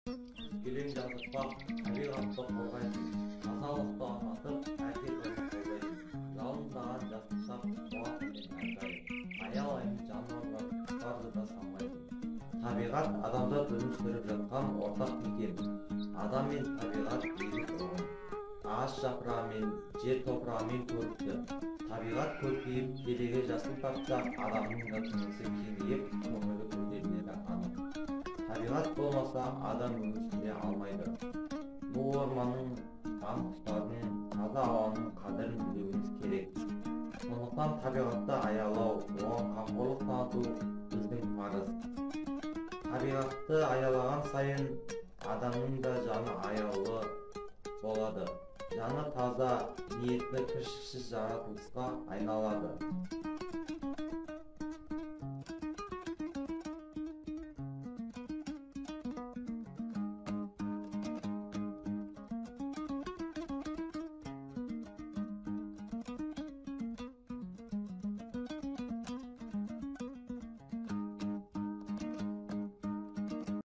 Өскелең жас ұрпақ табиғатты қорғайтын, тазалықты ұнатып, әке қолдайтын, жалындаған жастық шақ қуатымен әрдайым, аялаймын жануарлар, құстарды да самғайтын. Табиғат — адамзат өмір сүріп жатқан ортақ мекен. Адам мен табиғат егіз ұғым. Ағаш жапырағымен, жер топырағымен көрікті. Табиғат көркейіп, терегі жасыл тартса, адамның да тынысы кеңейіп, көңілі көтерілері анық. Табиғат болмаса, адам өмір сүре алмайды. Ну орманның, аң құстардың, таза ауаның қадірін білуіміз керек. Сондықтан табиғатты аялау, оған қамқорлық таныту біздің парыз. Табиғатты аялаған сайын адамның да жаны аяулы болады. Жаны таза, ниеті кіршіксіз жаратылысқа айналады.